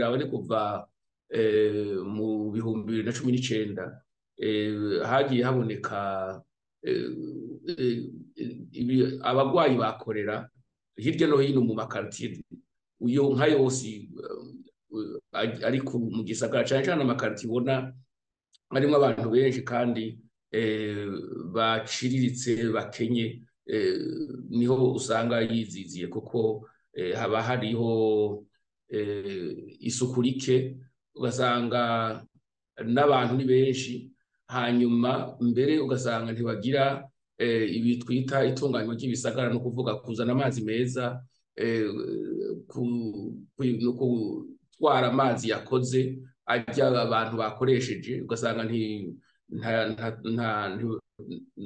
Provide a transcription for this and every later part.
kubiraba ni kuva mu 2019, hagiye haboneka abagwayi bakorera hirya no hino mu makartier uyo nka yose ari mu gisagara, cane cane amakartier ubona harimo abantu benshi kandi baciriritse bakenye, niho usanga yiziziye, kuko haba hariho isuku rike, ugasanga n'abantu ni benshi, hanyuma mbere ugasanga ntibagira ibi twita itunganywa ry'ibisagara, no kuvuga kuzana amazi meza, no gutwara amazi yakoze ajya abantu bakoresheje, ugasanga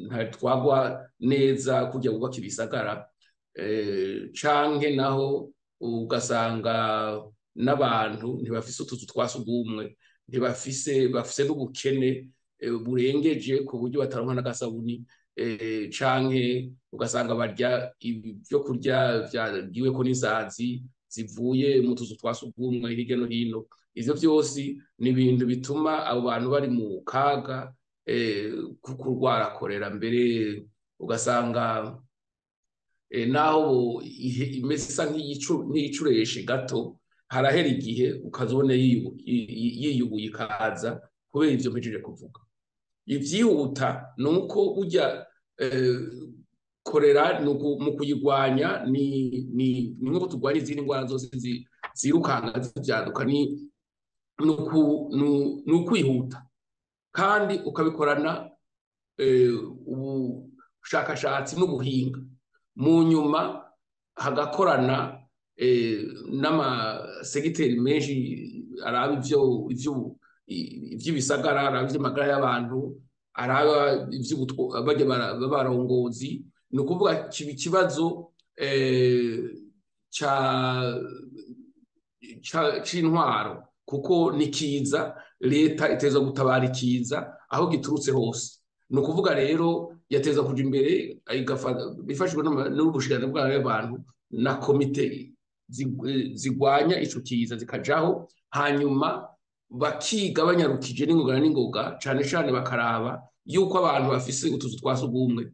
ntatwagwa neza kujya bubaka ibisagara, canke naho ugasanga n'abantu ntibafise utuzu twa sugumwe, ntibafise, bafise n'ubukene burengeje ku buryo bataronka n'agasabuni, canke ugasanga barya ibyo kurya vyagiweko n'isazi zivuye mu tuzu twa sugumwe hirya no hino. Ivyo vyose ni ibintu bituma abo bantu bari mu kaga ko kurwara korera, mbere ugasanga naho imeze isa nk'iyicureshe gato, harahera igihe ukazibona yiyubuye ikaza kubera ivyo mpejeje kuvuga. Ivyihuta ni uko burya korera mu kuyirwanya ni nkuko turwanya izindi ndwara zose zirukanga zivyaduka, ni ukwihuta kandi ukabikorana ubushakashatsi n'ubuhinga, mu nyuma hagakorana n'amasegiteri menshi araba ivy'ibisagara, araba ivy'amagara y'abantu, araba ivy'abarongozi. Ni ukuvuga kiba ikibazo c'intwaro, kuko ni kiza, leta iteza gutabara ikiza aho giturutse hose. Ni ukuvuga rero yateza kuja imbere bifashijwe n'ubushikiranganji bw'abantu na komite zigwanya ico kiza zikajaho, hanyuma bakiga banyarukije n'ingoga n'ingoga, cane cane bakaraba yuko abantu bafise utuzu twa sugumwe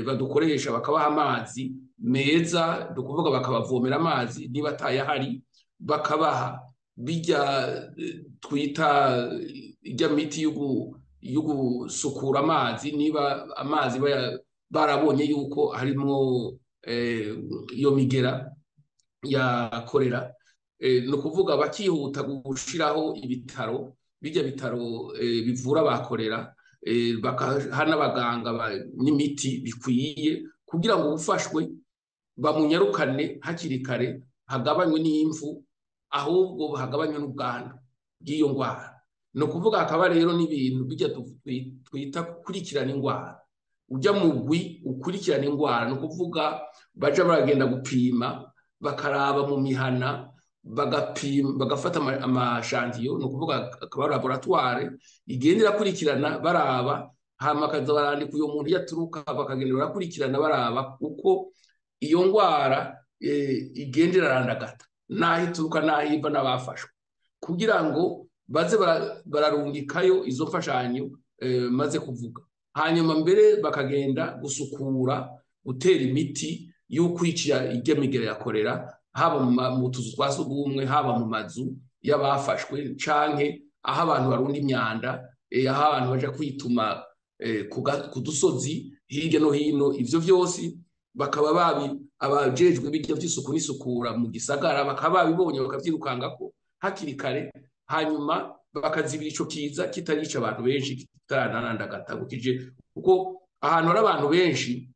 badukoresha, bakabaha amazi meza, dukuvuga bakabavomera amazi niba atayahari, bakabaha bijya twita ijya miti yo gusukura amazi niba amazi barabonye yuko harimwo iyo migera ya korera. Ni ukuvuga bakihuta gushiraho ibitaro, bijya bitaro bivura bakorera, bakaha n'abaganga n'imiti bikwiye kugira ngo ufashwe bamunyarukane hakiri kare, hagabanywe n'imfu, ahubwo hagabanywe n'ubwandu bw'iyo ndwara. Ni ukuvuga hakaba rero n'ibintu bijya twita gukurikirana indwara, ujya mugwi ukurikirana indwara, ni ukuvuga baja baragenda gupima, bakaraba mu mihana, bagapima, bagafata amashantiyo, ni ukuvuga akaba laboratoire igenda irakurikirana baraba, hama bakaza barandika uyo muntu yaturuka, bakagenda barakurikirana baraba uko iyo ndwara igenda irarandagata, naho ituruka naho iva n'abafashwe, kugira ngo baze bararungikayo izo mfashanyo maze kuvuga. Hanyuma mbere bakagenda gusukura, gutera imiti y'ukwicira ijya migera ya korera, haba mu tuzu twa sugumwe, haba mu mazu y'abafashwe, canke aho abantu barunda imyanda, aho abantu baja kwituma ku dusozi hirya no hino. Ivyo vyose bakaba babi abajejwe bijya vy'isuku n'isukura mu gisagara bakaba babibonye, bakavyirukangako hakiri kare, hanyuma bakazibira ico kiza kitarica abantu benshi, kitaranarandagata kije, kuko ahantu hari abantu benshi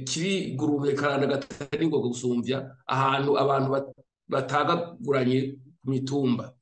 kiri gurume karandagata n'ingoga gusumvya ahantu abantu batagaguranye ku mitumba.